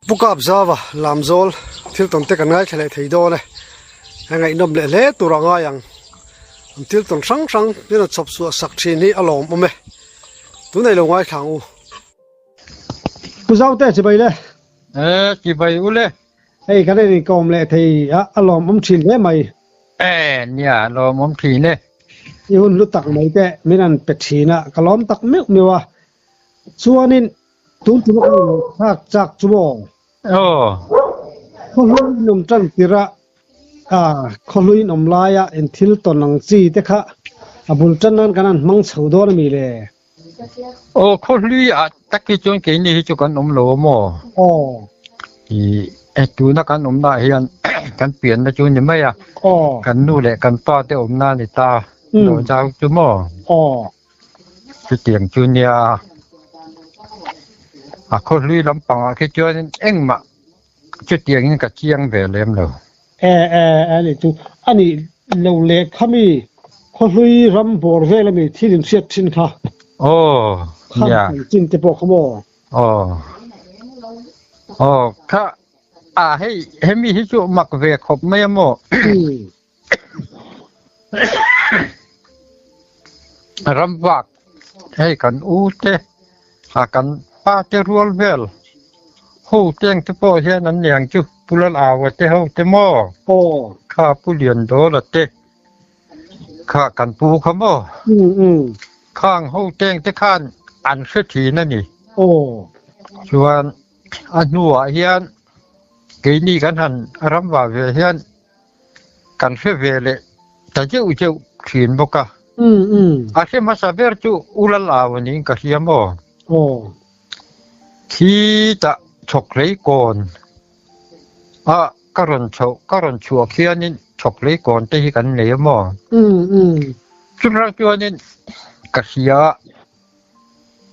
Pu Kap Zava Lamzawl thil tawn te kan ngaithla leh thei dawn e, a ngaihnawm leh hle tur a ngai ang, an thil tawn hrang hrang tin a chhawp chhuah sak thin hi a lawmawm e, tunei lo ngaithla ang u. Pu Zaute chibai le. E chibai u le. Hei kan en inkawm leh thei a a lawmawm thin hle mai. E nia lawmawm thin e. I hun hlu tak mai te min han pe thin a ka lawm tak meuh meuh a, chuanin Tun tum a lo thlak chak chu maw? Aw. Khawhluin awm tan tirh a, ah khawhluin awm laia in thil tawn ang chi te kha a bul tan nan kan han hmang chho dawn a mi le? Aw, khawhlui ah tak hi chuan keini hi chu kan awm lo a maw? Aw. I tuna kan awmna ah hian kan pianna chu ni mai a. Aw. Kan nu leh kan pa te awmna a ni ta. Dawhzau chu maw? Aw. Chutiang chu nia a khawhlui lampangah khi chuanin engmah chutiangin ka chiang ve lem lo. E e e ni chu a nih lo leh kha mi khawhlui ram bawr vel ami thil in hriat thin kha. Aw nia. Kha chin te pawh kha maw. Aw aw kha a hei hemi hi chu mak ve khawp mai a maw. Ram vak hei kan u te ah kan pa te rual vel ho teng te pawh hian an niang chu Pu Lalaua te ho te maw kha Pu Liandawla te kha kan pu kha maw khang ho teng te khan an hre thin a ni chuan a hnuah hian keini kan han ram vah ve hian. Kan hre ve leh ta deuh deuh thin bawk a. A hre hmasa ber chu U Lalau a niin ka hria maw? Khi tah chhawkhlei kawn a ka rawn chhoh ka rawn chhuah khianin chhawkhlei kawn te hi kan nei a maw? Chutiang chuanin ka hria a,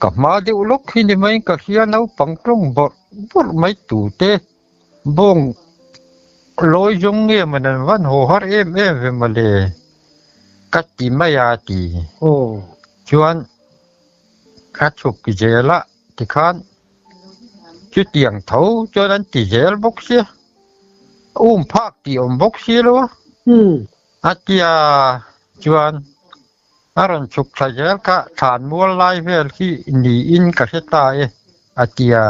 ka hma deuh lawk hi ni maiin ka hria naupang tawng bawrh bawrh mai tute. Bawng lawi zawng nge maw nan van haw har em em ve mawle ka ti mai a ti. Chuan ka chhuk zel a tikhan chutiang tho chuan an ti zel bawk sia, um phak tih awm bawk si lo a. A tia chuan a rawn chhuk thla zel kha thlan mual lai vel hi niin ka hre ta e a ti a.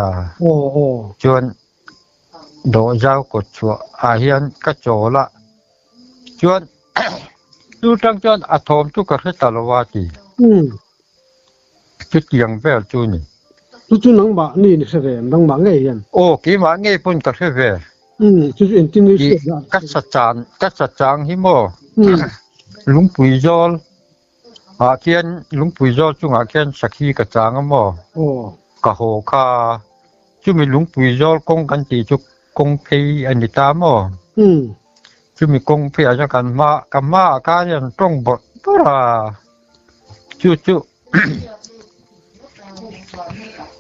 Chuan dawhzau kawt chhuah ah hian ka chawl a, chuan chu tang chuan a thawm chu ka hre ta lo a ti. Chutiang vel chu ni. Chu chu nangmah ni ni hre ve em? Nangmah ngei hian? Aw, keimah ngei pawn ka hre ve. Chu chu engtin nge hriat dah? Ka sachang, ka sachang hi maw lungpui zawl ah khian lungpui zawl chungah khian sakhi ka chang a maw? Ka haw kha chumi lungpui zawl kawng kan tih chu kawng phei a ni ta maw? Chumi kawng phei ah chuan kan hma ka hmaah khan hian tawng bawrh bawrh a. Chu chu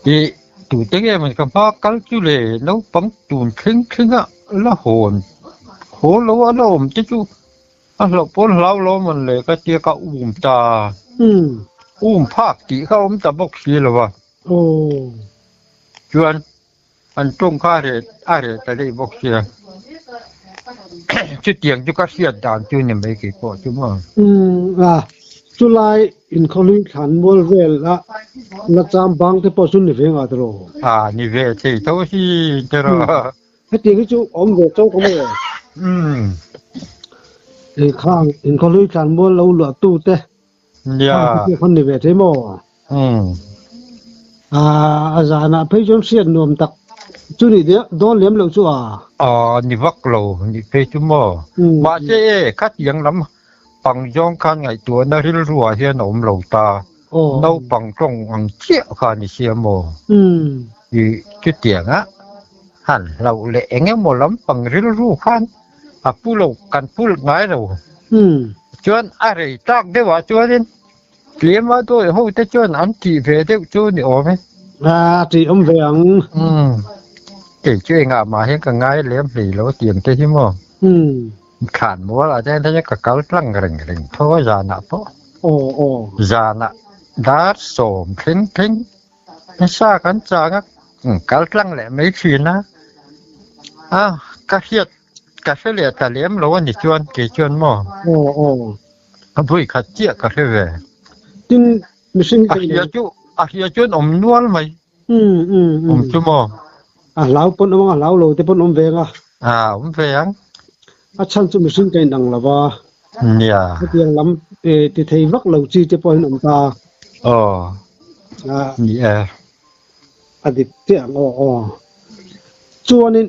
ih tute nge maw ka hma kal chu le naupang tun thleng thleng a la hawn haw lo a la awm te chu a hlauh pawn hlau lo a mawn le ka tia ka um ta um phak tih kha a awm ta bawk si lo va chuan. An tawng kha a reh a reh ta daih bawk sia. Chutiang chu ka hriat dan chu ni mai kei pawh chu maw. Umm a, chulai inkhawhlui thlan mual vel a la cham bang te pawh chu ni ve ngah tawh. A ni ve thei tho hi te rawh. Hetiang hi chu awm ve chauh ka maw. Umm. Inkhang inkhawhlui thlan mual lo luah tu te Nia. Kha khan ni ve thei maw? Umm. A a zanah phei chuan hriat nuam tak chu ni dawn lem loh chu a. A ni vak lo ni phei chu maw? Mahse e, khatiang lam pang zawng khan ngaihtuahna rilruah hian a awm lo ta. Naupang tawng ang chiah kha ni sia maw? I chutiang a han hlauh leh eng emaw lampang rilru khan a pu lo kan pu ngai lo chuan a rei tak deuh ah chuanin tlem a dawi ho te chuan an tih ve deuh chu ni awm e. A tih awm ve ang. Umm kei chu engah mah hian ka ngai lem hlei lo tiang te hi maw. Thlan mual ah chuan ka kal tlang reng reng tho a zanah pawh. Aw aw. Zanah dar sawm thleng thleng nasa kan chang a kal tlang leh mai thin a. A, ka hriat, ka hre leh ta lem lo a ni chuan, kei chuan maw? Aw, aw. A vawi khat chiah ka hre ve. Tin, mihring A hria chu, a hria chuan awm nual mai. Um, um, um. Awm chu maw? A hlau pawn awm ang, a hlau lo te pawn awm ve ang a. A, awm ve ang. A chhan chu mihring ka inang lo va. Nia. Hetiang lam ti thei vak lo chi te pawhin awm ta. Aw. Ni e. A dik chiah ang aw aw. Chuanin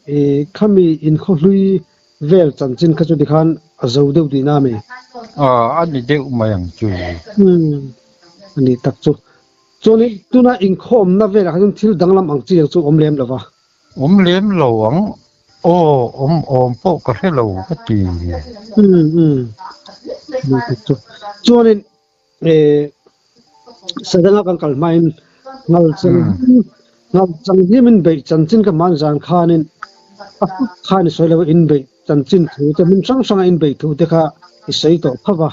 i khami inkhawhlui vel chanchin kha chu tikhan a zo deuh tihna a mi? Aw, a ni deuh mai ang chu. Umm, a ni tak chu. Chuanin tuna inkhawmna velah kha chuan thil danglam ang chi ang chu awm lem lo va. Awm lem lo ang. Aw, awm awm pawh ka hre lo ka ti. Umm umm. Ni tak chu. Chuanin eh Sadanga kan kal hmain ngal chang ngal chang hlim in beih chanchin ka hman zan khanin a fak khan i sawi lo in beih chanchin thu te hmun hrang hranga in beih thu te kha i sawi tawh phauh va.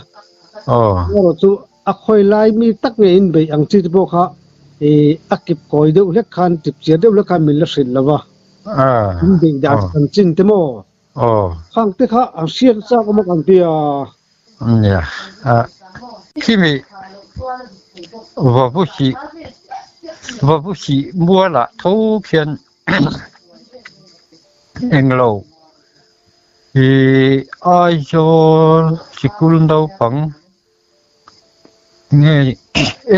Aw. Erawh chu A khawi lai mi tak nge in beih ang chi te pawh kha ih a kip kawi deuh hlek khan tip chiar deuh hlek khan min la hrilh lo va. In beih dan kan chin te maw? Khang te kha an hriat chak awm a kan ti a. Nia, khimi vavusi vavusi mualah tho khian englo ih Aizawl sikul naupang Nge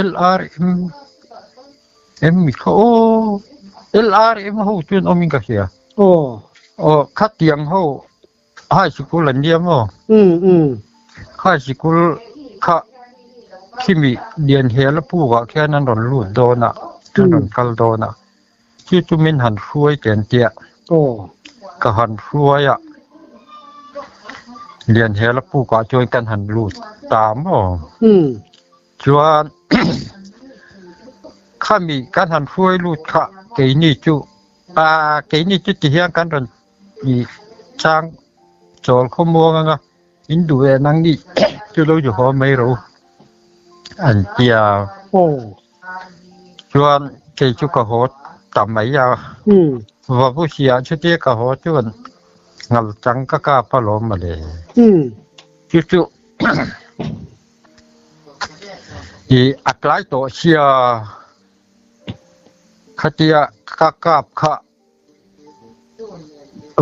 LRM em mi kha aw LRM ho chuan awmin ka hria. Aw. Aw khatiang ho high school an nia maw? Um um. High school kha khimi Lianhel a pukah khian an rawn lut dawn a, an rawn kal dawn a. Chu chu min han hruai ken tiah ka han hruai a, Lianhela pukah chuan kan han lut ta maw? Chuan khami kan han hruai lut kha keini chu ah keini chu ti hian kan rawn ih chang chawl khawmuang anga in duh ve nang nih chu lo zu haw mai ro an tia. Chuan kei chu ka haw ta mai a, Vavusia chutia ka haw chuan ngal chang ka kap alawm mawle. Chu chu i a tlai tawh sia khatia ka kap kha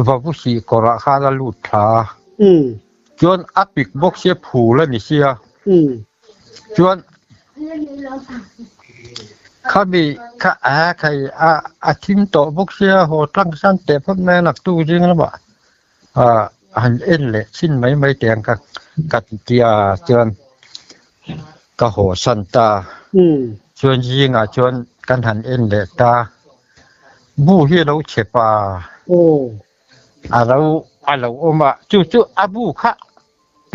Vavusi kawrah khan a lut thla a, chuan a pik bawk sia phul a ni sia, chuan khami kha a khai a a thim tawh bawk sia haw tlang san teh phawt mai a naktuk zing lamah ah han en leh chhin mai mai teh ang ka ka ti tia chuan ka haw san ta, chuan zingah chuan kan han en leh ta. Bu hi a lo chhe pa. A lo a lo awm a, chu chu a bu kha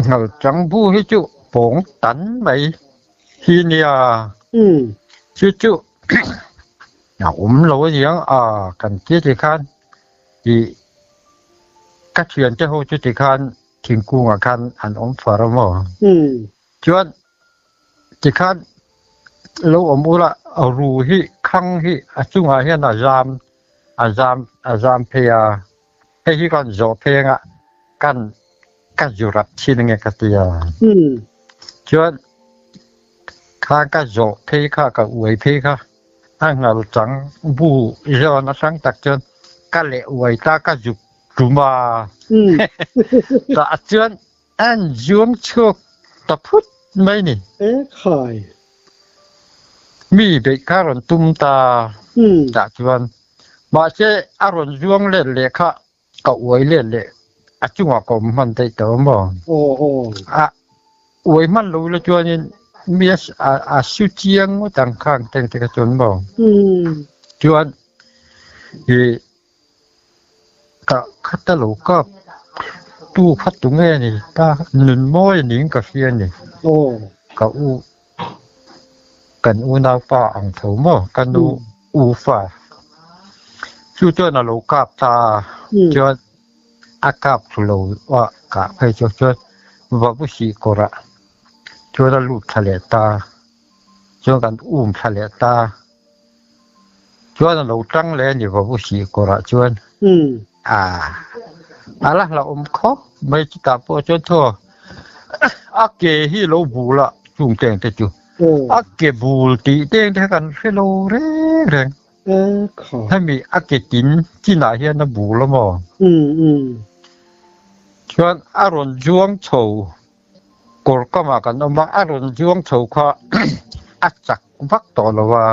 ngal chang bu hi chu pawng tan mai hi nia. Chu chu a awm lo a niang a kan tia ti khan ih ka thiante ho chu ti khan thingkungah khan an awm far a maw. Chuan tikhan lo awm ula ru hi khang hi a chungah hian a zam a zam a zam phei a, hei hi kan zawh phei anga kan ka zu rat thin ange ka ti a. Chuan kha ka zawh phei kha ka uai phei kha a ngal chang bu zawn atang tak chuan ka leh uai ta ka zuk tum a. Tah chuan An zuam chhuak ta phut mai ni. E khai. Mi beih kha rawn tum ta tah chuan mahse a rawn zuang let leh kha ka uai let leh a chungah ka awm hman daih tawh maw? A uai hman lo ila chuanin mi a su chiang ngawt ang khang teng te kha chuan maw? Chuan ih Ka khat a lo kap tu kha tu nge ni ta nun mawi a niin ka hria a ni. Ka u kan unaupa ang tho maw ka nu u fa chu chuan a lo kap ta a chuan a kap thu lo a kah phei chu chuan vavusi kawrah chuan a lut thla leh ta chuan kan um thla leh ta. Chuan a lo tang leh a ni vavu hih kawrah chuan. A a la hlauhawm khawp mai chutah pawh chuan thaw a ke hi lo bul a chung teng te chu a ke bul tih teng te kha kan hre lo reng reng hemi a ke tin chinah hian a bul a maw chuan a rawn zuang chho Kawr kamah kan awm a, a rawn zuang chho kha a chak vak tawh lo a,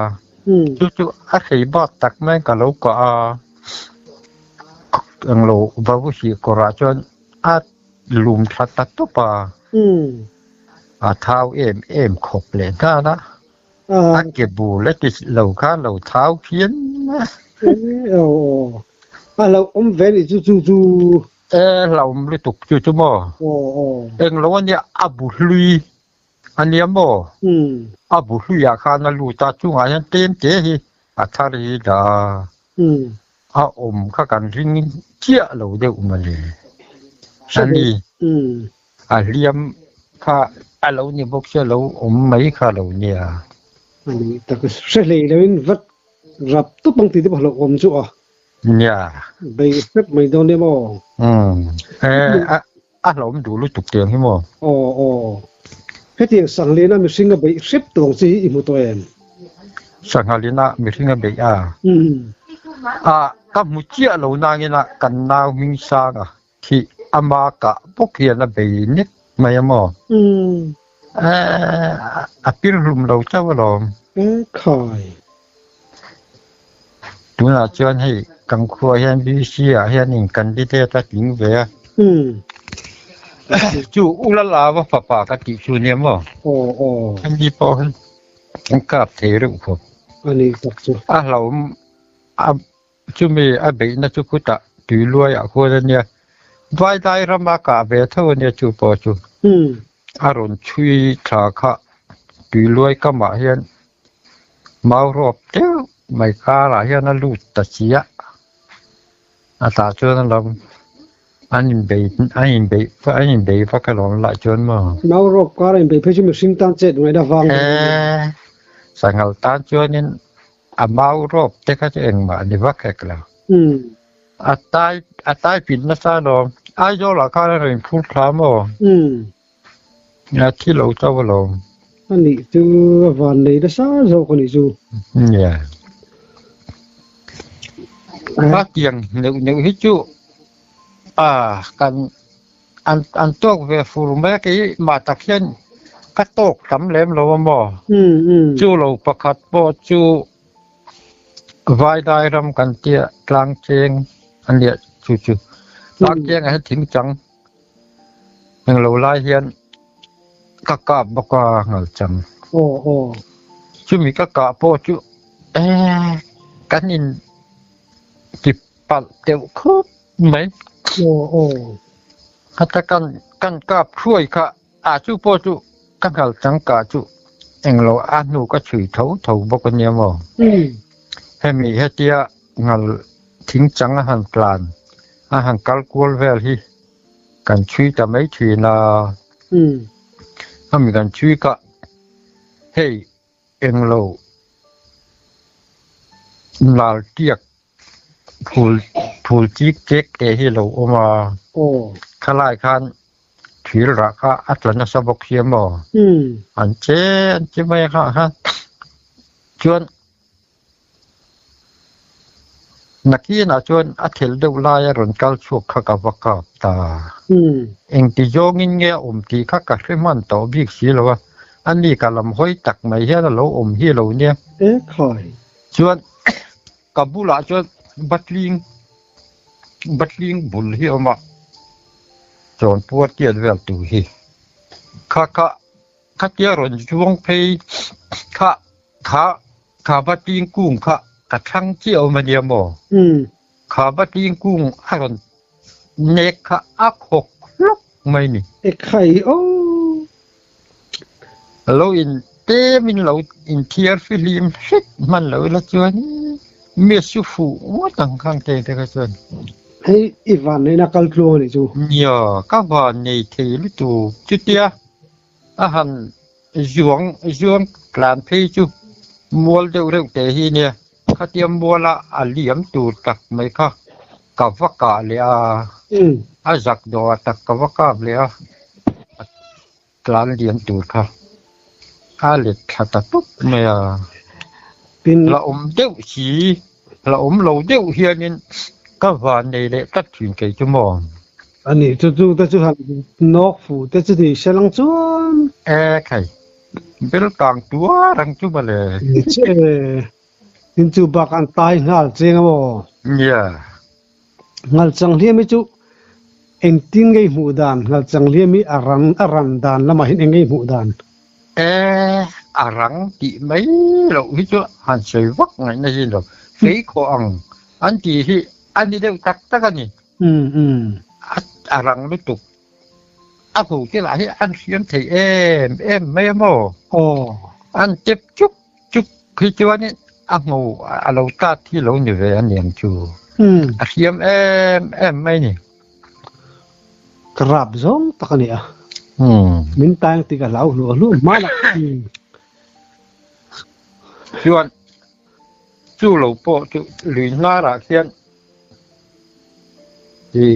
chu chu a hrei bak tak mai ka lo kah a, englo Babuhih kawrah chuan a lum thla ta tawp a, a thau em em khawp leh nghal a, a ke bul a ti lo kha lo thau phian a. A lo awm ve nih chu chu chu. E hlauhawm lutuk chu chu maw? Eng lo ania a bu hlui ania maw? A bu hluiah khan a lut a, chungah hian tlem te hi a thar hi dah a, a awm kha kan ring chiah lo deuh mawle. Ani a hliam kha a lo ni bawk sia lo awm mai kha lo nia. Ani tak hre hlei loin vat rap tawp ang tih te pawh hlauhawm chu a. Nia. Bei hrep mai dawn nia maw? Umm. E, a, a hlauhawm duh lutuk tiang hi maw? Aw, aw. Hetiang Sanghlina mihring a beih hrep tawh ang chi hi i hmu tawh em? Sanghalina mihring a beih a? Umm. A, ka hmu chiah lo nangin a kan nau hming sanga khi ama kah bawk hian a bei nek mai a maw? Umm. E, a pir hlum lo chauh alawm. E, khai. Tunah chuan hei kan khuaah hian VC ah hianin candidate a tling ve a. Chu Ula Lava fapa ka tih chu nia maw? Aw aw. Hemi pawh hi an kap thei reuh khawp. A ni tak chu. A hlauhawm a chumi a beihna chu khutah tui luaiah khuan a nia. Vaidai rama kah ve tho a nia chu pawh chu. A rawn chhui tha kha tui luai kamah hian Mau rawp deuh mai karah hian a lut ta chiah. A tah chuan a lo an inbei an inbei an inbei vak alawm lah chuan maw. Mau rawp kar a inbei phei chu mihring tan chet ngaihna vang E sanghal tan chuanin a mau rawp te kha chu engmah a ni vak hek lo. A tai a tai pin nasa alawm. Aizawl ah khan a rawn inphur thla maw. A thi lo chauh alawm. A nih chu a van nei nasa zawk a nih chu. Nia. A tiang neuh neuh hi chu a kan an an tawk ve fur mai a kei mah tak hian ka tawk tam lem lo a maw. Chu lo pakhat pawh chu Vaidai ram kan tia tlang cheng a nia chu chu. Tlang cheng ah hian thing chang. Englo lai hian ka kap bawk a ngal chang. Aw aw. Chumi ka kah pawh chu eh kan in ti palh deuh khawp mai. Aw aw. Heta kan kan kap thuai kha a chu pawh chu ka ngal chang kah chu englo a hnu ka chhui tho tho bawk ania maw. Hemi hetia ngal thing chang a han tlan a han kal kual vel hi kan chhui ta mai thin a, hemi kan chhui kha hei englo nal tiak phul phul chik chek te hi a lo awm a, khalai khan thil rah kha a tla nasa bawk sia maw an che an che mai a kha khan chuan. Nakinah chuan a thelh deuh lai a rawn kal chhuak kha ka va kap ta. Engti zawngin nge a awm tih kha ka hre hman tawh bik si lo a, a ni ka lam hawi tak mai hian a lo awm hi lo nia. Chuan ka bulah chuan batling batling bul hi a awm a, chawnpuar tiat vel tur hi kha kha khatia rawn zuang phei kha kha Kha Vating kung kha ka thlang chiah awm a nia maw? Kha Vating kung a rawn nek kha a khawk hlawk mai ni. E khai aw. Lo in tlem in lo inthiar fihlim hret hman lo ila chuan mi a su fuh ngawt ang khang te te kha chuan. Hei i van neihna kal tluang a nih chu. Nia, ka van nei thei lutuk chutia a han Zuang zuang tlan phei chu mual deuh reuh teh hi nia, khatia muala a liam tur tak mai kha. Ka va kah leh a, a zak dawh ah tak ka va kap leh a, a tlan liam tur kha a let thla ta tup mai a. La awm deuh si, la awm lo deuh hianin ka van nei leh tlat thin kei chu maw. A nih chu chu te chu han nawk fuh te chu ni se lang chuan. E khai, bel kang tuar ang chu mawle. Ni che e. Tin chu bak an tai nghal cheng a maw? Nia. Ngalchang hliam hi chu engtin ngei hmuh dan? Ngalchang hliam hi a rang a ran dan lamah hian eng ngei hmuh dan? E, a rang tih mai loh hi chu han sawi vak ngaihna hi lo. Fei khawh ang an tih hi a ni deuh tak tak a ni. Um um. A a rang lutuk. A hmu te lah hi an hriam thei em em mai a maw? Aw. An tep chuk Chuk hi chuanin a hmu a lo tat hi lo ni ve a niang chu. A hriam em em mai ni. Ka rap zawng tak a ni a. Min taing tik a hlau hluah hluah hman a. Chuan chu lo pawh chu lui hnarah khian i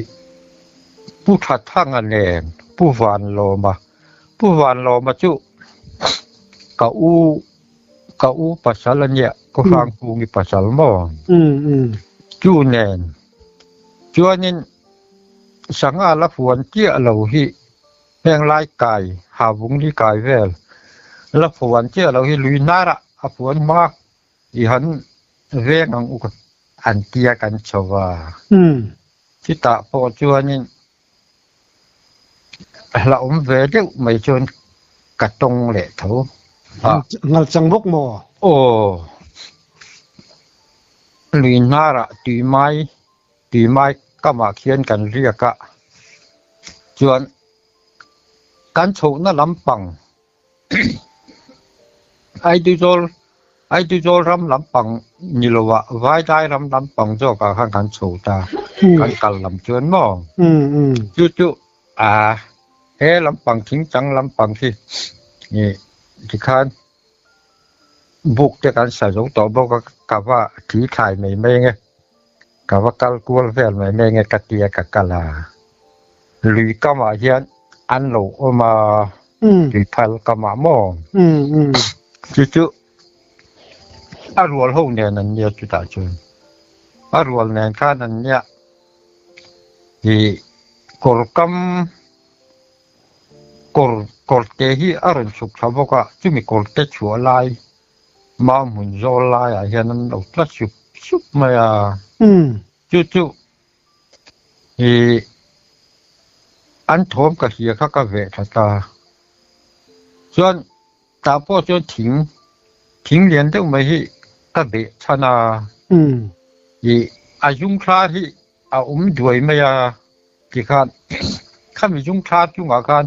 Pu Thathanga nen Pu Vanlawma Pu Vanlawma chu ka u ka u pasal a nia, Pu Hrangkungi pasal maw? Chu nen chuanin sangha la fuan chiah lo hi heng lai kai Havung ni kai vel la fuan chiah lo hi lui hnarah a fuan hmang a, i han veng ang u an tia kan chho va. Chutah pawh chuanin Hla awm ve deuh mai chuan ka tawng leh tho a. Ngal chang bawk maw? Aw. Lui hnarah tui mai, tui mai kamah khian kan riak a, chuan kan chhohna lampang Aiduzawl Aiduzawl ram lampang ni loah Vaidai ram lampang zawkah khan kan chho ta, kan kal lam chuan maw? Chu chu a he lampang thingchang lampang khi ih tikhan buk te kan sa zo tawh bawk a, ka va thi thlai mai mai ang e, ka va kal kual vel mai mai ang e ka tia ka kal a, lui kamah hian an lo awm a. Tui phal ka mah maw? Chu chu a rual ho nen an nia chutah chuan a rual nen khan an nia ih kawr kam kawr kawr te hi a rawn chhuk thla bawk a chumi kawr te chhuah lai mau hmun zawl laiah hian an lo tla sup sup mai a chu chu Ih, an thawm ka hria kha ka veh tha ta. Chuan tah pawh chuan thing, thing lian deuh mai hi ka beh chhan a. Ih, a zung thla hi a awm duai mai a tikhan khami zung thla chungah khan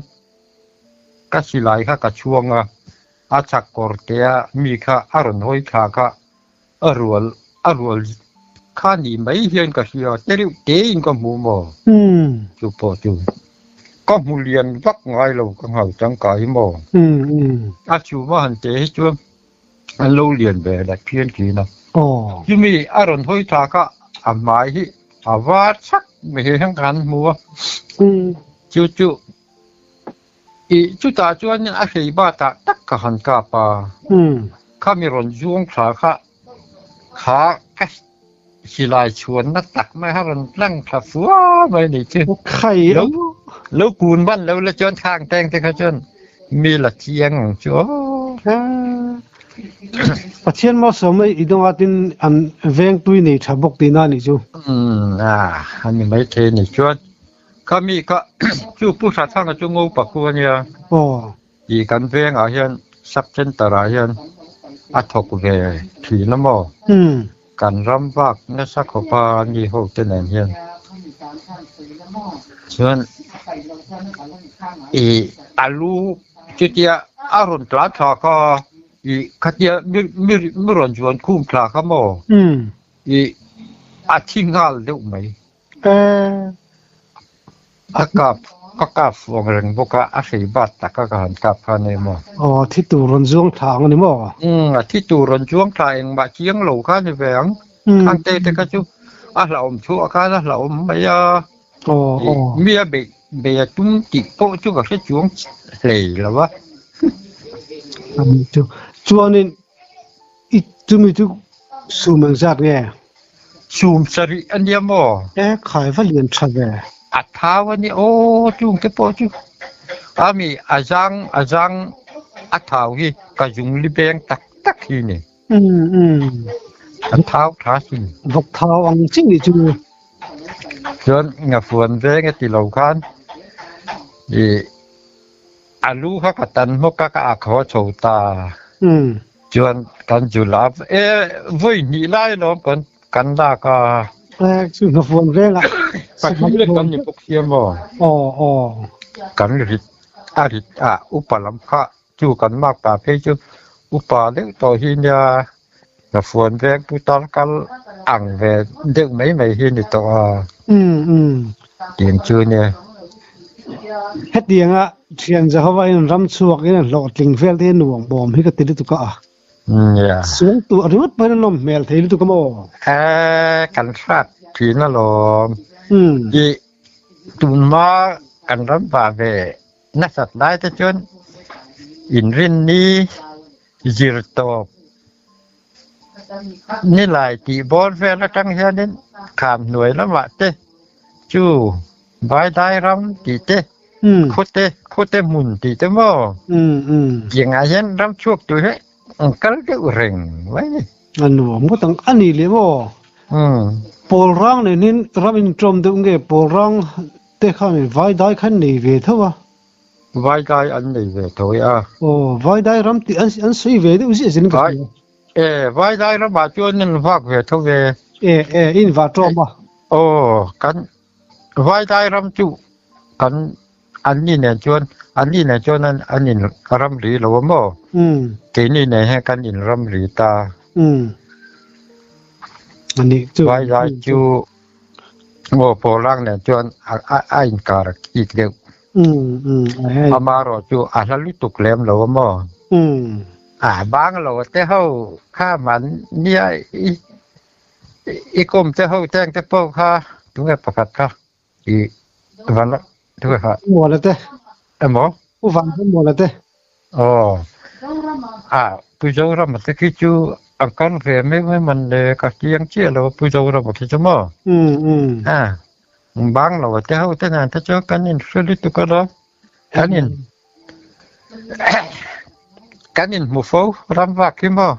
ka silai kha ka chhuang a, a chak kawr te a mi kha a rawn hawi thla kha A rual a rual kha ni mai hian ka hria te reuh tein ka hmu maw? Chu pawh chu ka hmu lian vak ngai lo ka nghal tangkai hi maw? A chhuma han te hi chuan an lo lian ve leh phian thin a. Chumi a rawn hawi thla kha a hmai hi a var chhak mai hian kan hmu a. Chu chu Ih, chutah chuan a hrei batah tak ka han kap a, khami rawn zuang thla kha kha ka silai chhuanna tak mai a rawn tlang thla fua mai a nih chu. Lo lo kun ban lo la chuan khang teng te kha chuan mi la chiang ang chu aw. Pathian malsawm mai i dawngah tin an veng tui nei tha bawk tihna a nih chu. Umm, a a ni maithei a nih chuan. Kha mi kha chu Pu Hrathanga chu ngo pakhu a nia. Aw. Tih kan vengah hian sub center ah hian a thawk ve thin a maw? Umm. Kan ram vak nasa khawp a ni ho te nen hian. Chuan ih a lu chutia a rawn tlan thla kha ih khatia mi mi mi rawn zuan khum thla kha maw? Umm. Ih a thi nghal deuh mai. A kap ka kap fuang reng bawk a, a hrei bat tak a ka han kap kha ania maw? Aw, thi tur rawn zuang thla ang a ni maw? Umm, a thi tur rawn zuang thla engmah chiang lo kha a ni ve ang. Khangte te kha chu a hlauhawm chhuah khan a hlauhawm mai a, mi a beih beih a tum tih pawh chu ka hre chuang hlei lo va. Chuanin i chumi chu sum engzat nge? Sum sarih a nia maw? E khai va lian tha ve. A thau a nia aw chung te pawh chu a mi a zang a zang a thau hi ka zung li beng tak tak hi ni. An thau tha sin. Vawk thau ang chi nih chu. Chuan ngafuan veng a ti lo khan i a lu kha ka tan hmawk a ka ak haw chho ta. Chuan kan zu la e vawi hnih lai lawm kan kan lak a. E chu ngafuan veng ah. Pahnih lek kan ni bawk sia maw. Aw aw. Kan rit a rit a upa lam kha Chu kan mak ta phei chu upa deuh tawh hi nia Hnafuan veng putar kal ang ve deuh mai mai hi ni tawh a. Tiang chu nia. Hetianga Thian Jehovah in ram chhuak in a hlawhtling vel te hi nuam bawm hi ka ti lutuk a. Nia. Suang tuah ringawt pawhin a nawm hmel thei lutuk a maw? E, kan hrat thin alawm. I tunhma kan ram vah ve Nasat lai te chuan inrinni zir tawp nilai tih bawr vel atang hianin kham hnuai lamah te chu Vaidai ram tih te khawte khawte hmun tih te maw tiangah hian ram chhuak tur hi an kal deuh reng mai a ni. A nuam ngawt ang a ni leh maw? Pawl rang nen hian ram intawm deuh nge pawl rang Te khan Vaidai khan nei ve tho a. Vaidai an nei ve tho e a. Aw, Vaidai ram tih an an sawi ve deuh ziah zin ka hria. E, Vaidai ramah chuan an vak ve tho ve. E, e, in vah tawm a. Aw, kan Vaidai ram chu kan an ni nen chuan an ni nen chuan an an in ram ri lo a maw? Umm. Keini nen hian kan in ram ri ta. Umm. Anih chu. Vaidai chu Aw Pawlrang nen chuan a inkar kik deuh. Amaherawh chu a hla lutuk lem lo a maw? A bang lo te ho kha man nia i i kawm te ho teng te pawh kha tunge pakhat kha i van tunge kha Muala te. Emaw? U van Muala te. Aw, a Pu Zorama te khi chu a kal ve mai mai man le ka chiang chiah lo a Pu Zorama khi chu maw? A, bang lo a te ho te nan te chuan kan in hre lutuk a lo, kan in kan in hmu fo ram vak hi maw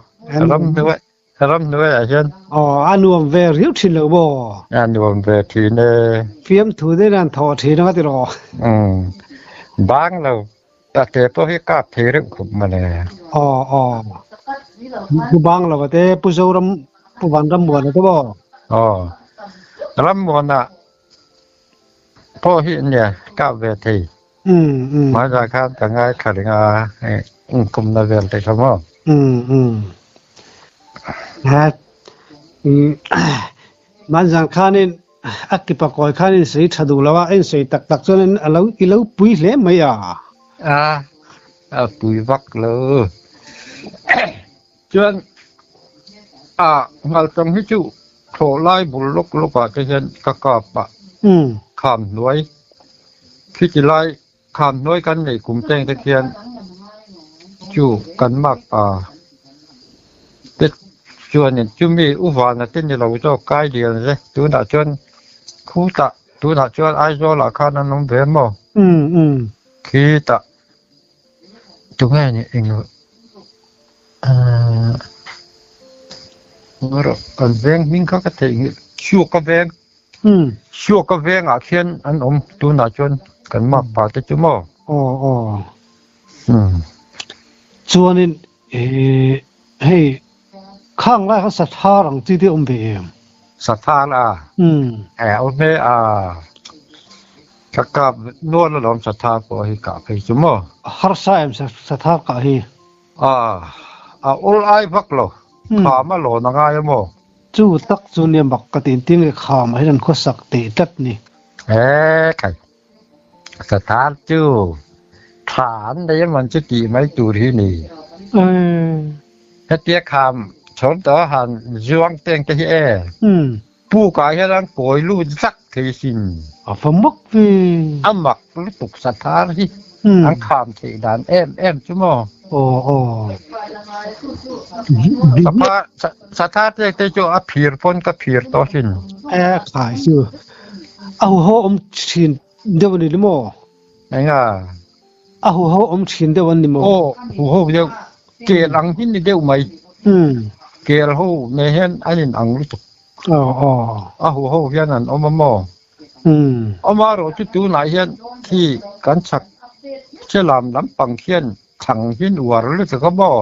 ram hnuai Ram hnuaiah hian. Aw, a nuam ve riau thin lo maw? A nuam ve thin e. Fiamthu deuhin an thawh thin anga tiraw? Umm, bang lo, a te pawh hi kap thei reuh khawp mawle. Aw, aw. Pu bang lo ate, Pu Zoram, Pu Vanrammuana te maw? Aw, Rammuana pawh hi nia kap ve thei. Umm, umm. Hmaizah khan ka ngaithla reng a, inkumna vel te kha maw? Umm, umm. Hmanzan khanin a kipa kawi khan in sawi tha duh lo a, in sawi tak tak chuan a lo i lo pui hle mai a. A, a pui vak lo. Chuan a ngaltawng hi chu thlawh lai bul lawk lawk ah te hian ka kap a, kham hnuai Khiti lai kham hnuai kan neih kum teng te khian chu kan mak pa te chuanin chumi u vana te ni lo zawk kai lian ze tunah chuan khutah tunah chuan Aizawl ah khan an awm ve maw? Khitah tunge ni eng ahh kan veng hming kha ka theihnghilh Suaka veng. Suaka vengah khian an awm tunah chuan kan mak pa te chu maw? Aw aw. Chuanin eh hei khang lai khan sathar ang chi te awm ve em? Sathar a? Eh awm e a. Ka kap nual alawm sathar pawh hi kah phei chu maw? Harsa em sathar kah hi? A a awl ai vak lo. Kham a lawn a ngai a maw? Chu tak chu nia mak ka ti engtin nge kham ah hian an khawsak teh tlat ni. He khai sathar chu tha an nei emaw chu tih mai tur hi ni. Hetia kham chhawm tawh han zuang teng te hi e. Pukah hian an kawi lut zak thei sin. A va mak ve. A mak lutuk sathar hi an kham theih dan em em chu maw. Aw aw. Sathar te te chu a phir pawn ka phir tawh sin. E khai chu. A huho awm thin deuh a ni lo maw? Enga? A huho awm thin deuh an ni maw? Aw, huho deuh. Kel ang hi ni deuh mai. Kel ho nen hian an in ang lutuk. Aw aw. A huho hian an awm a maw? Amaherawh chu tunah hian khi kan chhak Selam lampang khian thang hian uar lutuk a maw?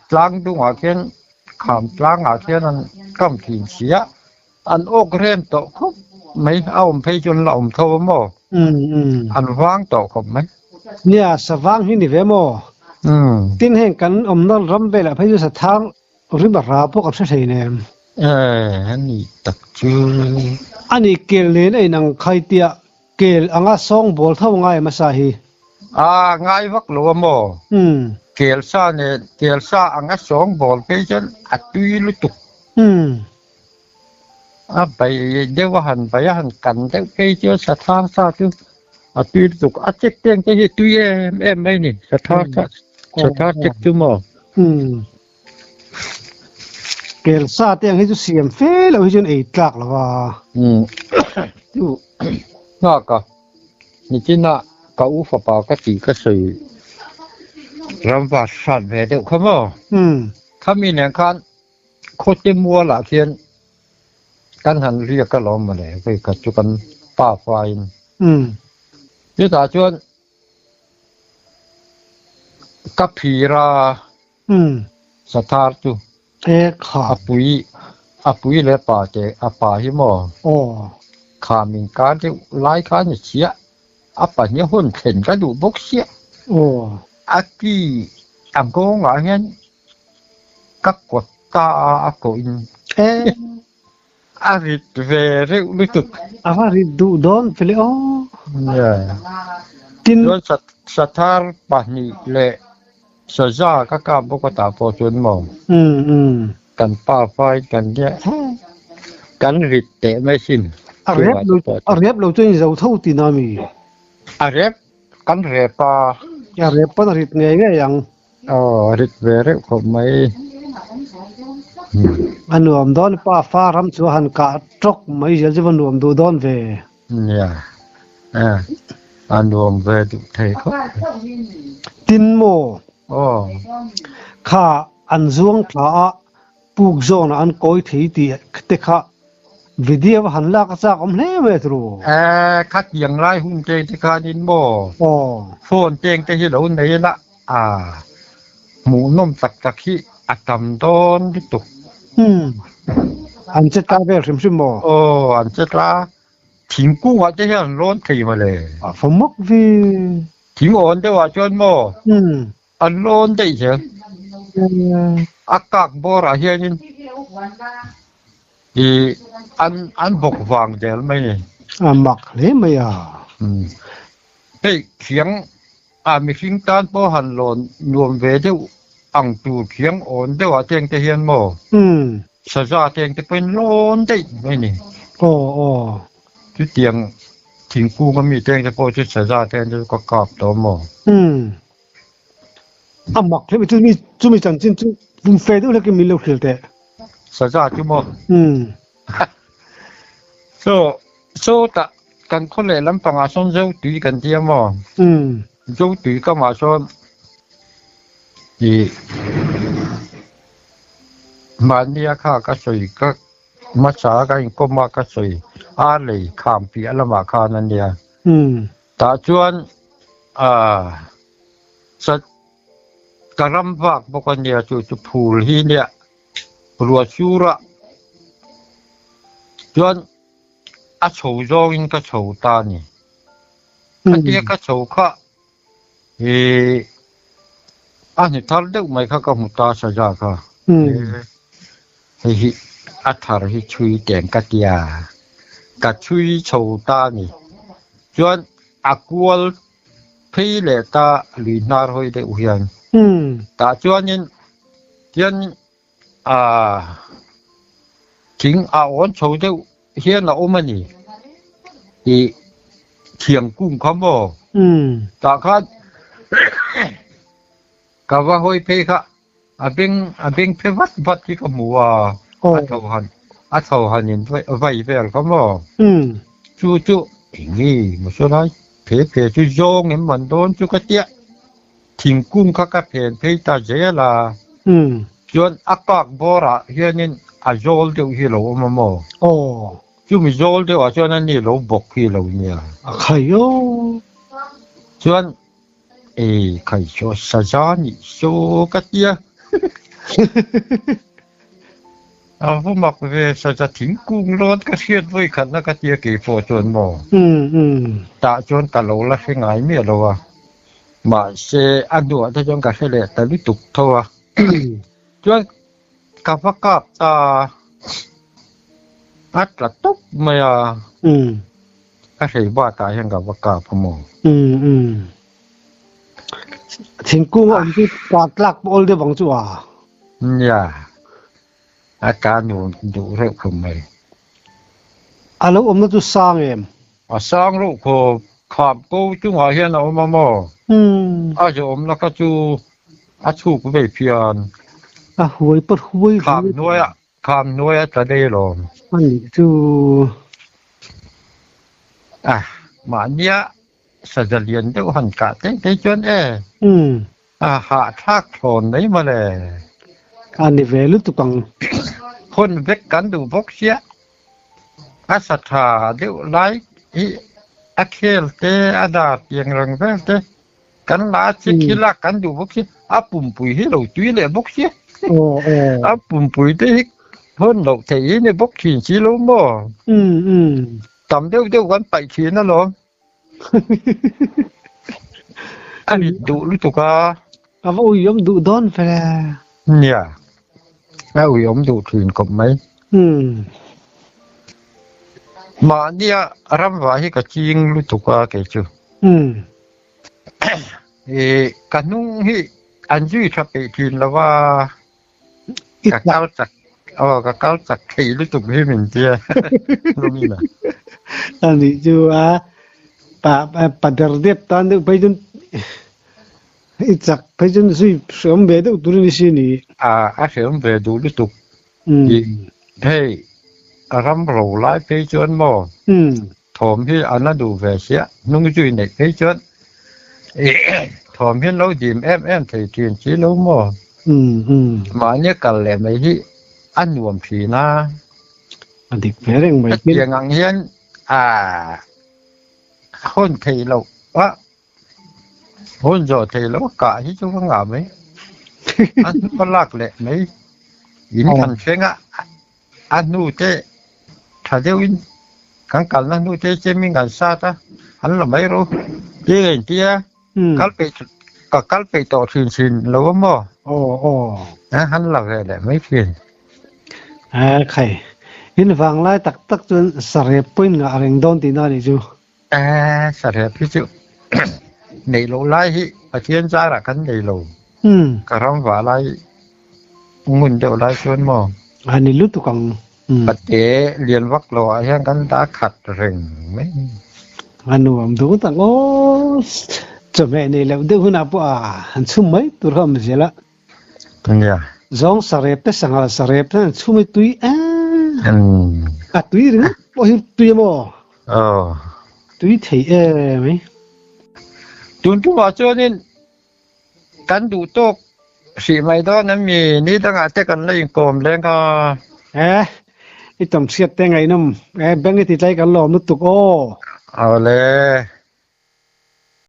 Tlang dungah khian kham tlangah khian an kam thin si a. An awk rem tawh khawp mai, a awm phei chu an la awm tho a maw? An vang tawh khawp mai. Nia, savang hi ni ve maw? Tin heng kan awmna ram velah phei chu sathar rim a ra pawh kan hre thei nem. E, a ni tak chu. A ni, kel nen a inang khai tia kel anga sawngbawl tho ngai hmasa hi. A, ngai vak lo a maw? Kel sa nen, kel sa anga sawngbawl phei chuan a tui lutuk. A bai deuh a han bai a han kan deuh phei chuan sathar sa chu a tui lutuk a chek teng te hi a tui em em mai a ni sathar sa sathar chek chu maw. Kel sa te ang hi chu siam fe lo hi chuan ei tlak lo va. Chu nghak a nichina ka u fapa ka tih ka sawi ramva hrat ve deuh kha maw. Khami nen khan Khawte mualah khian kan han riak alawm mawle vawikhat chu kan pa faiin. Chutah chuan ka phir a sathar chu a pui a pui leh pa te a pa hi maw kham inkar deuh lai kha a ni chiah a pahnih hun thlen ka duh bawk sia a ki a nghawngah hian Ka kawt ta a a kawhin a rit ve reuh lutuk. A va rit duh dawn vele aw. Tin chuan sathar pahnih leh saza ka kap bawk a tah pawh chuan maw kan pa fai kan nia kan rit teh mai sin. A rep lo a rep lo chuan i zo tho tihna mi? A rep kan rep a. A rep pawn a rit ngei ngei ang. Aw rit ve reuh khawp mai. A nuam dawn pa fa ram chu a han kah tawk mai zel chu va nuam duh dawn ve. Nia a nuam ve duh thei khawp mai. Tin maw? Aw. Kha an zuang thla a puk zawnah an kawi thei tih te kha video va han lak a chak awm hle mai a turu. Eh khatiang lai hun teng te khanin maw? Aw. Phone teng te hi lo nei la. A hmuhnawm tak tak hi a tam dawn lutuk. Umm an che tla vel hrim hrim maw? Aw an che tla thingkungah te hian an lawn thei mawle. A fa mawk ve. Thing awn deuhah chuan maw? Umm. An lawn daih zel. A kak bawrah hianin ih an an bawk vang zel mai ni. A mak hle mai a. Umm hei thiang A mihring tan pawh han lawn nuam ve deuh ang tur khiang awn deuh ah teng te hian maw? Saza teng te pawhin lawn daih mai ni. Aw aw. Chutiang thingkung ami teng te pawh chu saza teng te chu ka kap tawh maw? A mak hle mai chumi chumi chanchin chu pum fe deuh hlekin min lo hrilh teh. Saza chu maw? So Sawtah kan khaw leh lampangah sawn Zotui kan ti a maw? Zotui kamah sawn ih mahnia kha ka sawi ka hmasa ka inkawm a ka sawi a lei kham piah lamah khan a nia. Tah chuan ah ka ram vak bawk a nia chu chu phul hi nia ruah sur a chuan a chho zawngin ka chho ta a ni. Khatia ka chho kha ih a hni thar deuh mai kha ka hmu ta saza kha. Hei hi a thar hi chhui teng ka tia ka chhui chho ta a ni. Chuan a kual phei leh ta lui hnar hawi deuh hian tah chuanin tian Aaa. Thing a awn chho deuh hian a awm a ni tih thiang kung kha maw? Tah khan ka va hawi phei kha a beng a beng phe vat vat hi ka hmu a, a tho han a tho han in vai vel kha maw? Chu chu eng nge maw saw lai phe phe chu zawng em man dawn chu ka tia. Thingkung kha ka phen phei ta zel a, chuan a kak bawrah hianin a zawl deuh hi a lo awm a maw? Aw. Chumi zawl deuhah chuan ani lo bawk hi a lo nia. A khai aw. Chuan ei khai saw saza nih saw ka tia. A va mak ve, saza thingkung lawn ka hriat vawi khatna ka tia kei pawh chuan maw? Tah chuan ka lo la hre ngai miah lo a, mahse a hnuah te chuan ka hre leh ta lutuk tho a. Chuan ka va kap ta a tla tawp mai a, ka hrei batah hian ka va kap a maw? Thingkung a awm chu kah tlak pawh awl deuh ang chu a. Nia, a ta nuam duh reuh khawp mai. A lo awmna chu sang em? A sang reuh khawp, kham ko chungah hian a awm a maw? A zawmna kha chu a chhuk vei phian. A huai pawt huai huai. Kham hnuaiah Kham hnuai a tla daih alawm. A nih chu. A, mahnia saza lian deuh han kah teh teh chuan e. A hahthlak thlawn mai mawle. A ni ve lutuk ang. Hawn vek kan duh bawk sia. A sa tha deuh lai hi a khel te a dar tiang reng vel te Kan la a che khi lak kan duh bawk si, a pumpui hi lo tui leh bawk si. A pumpui te hi hawn loh theih hi ni bawk thin si lo maw? Tam deuh deuh kan paih thin alawm. A rit duh lutuk a. A va uiawm duh dawn ve. Nia, a uiawm duh thin khawp mai. Mahnia ramva hi ka ching lutuk a kei chu. I ka hnung hi an zui tha peih thin lo va, ka kal chak aw ka kal chak thei lutuk hi min tia hlawmin a. A nih chu a pa pa der dep tan deuh phei chuan i chak phei chuan zui hreawm ve deuh tur a ni si ni. A a hreawm ve duh lutuk. I hei ram ro lai phei chuan maw Thawm hi a la duh ve sia, hnung zui neih phei chuan thawm hi an lo dim em em thei thin si lo maw? Mahni kal leh mai hi a nuam thin a. A dik ve reng mai. Hetiang ang hian a hawn theih loh a, hawn zawh theih loh a kah hi chu ka ngah mai. A hnu a lak leh mai in kan thleng a. A hnu te tha deuhin kan kalna hnu te chemin kan sat a, an la mai ro ti ka inti a, kal peih ka kal peih tawh thin thin lo a maw? Aw aw. A han la ve leh mai thin. A khai, in vanglai tak tak chuan sarep pawhin ngah reng dawn tihna a nih chu. A sarep hi chu neih loh lai hi Pathian zarah kan nei lo. Ka ram vah lai ngun deuh lai chuan maw? A ni lutuk ang. Pate lian vak lo ah hian kan dah khat reng mai. A nuam duh tak aw. Chawhmeh nei loh deuh hunah pawh a han chhum mai tur kha a awm zel a. Nia. Zawng sarep te sanghal sarep te an chhum hi tui em. A tui ringawt pawh hi tui a maw? Aw. Tui thei em mai. Tun tumah chuanin Kan duh tawk hrih mai dawn em mi? Ni dangah te kan la inkawm leng a. Eh, i tam hriat te ngaihnawm. Eh, bank i ti tlai kan lawm lutuk aw. Awle.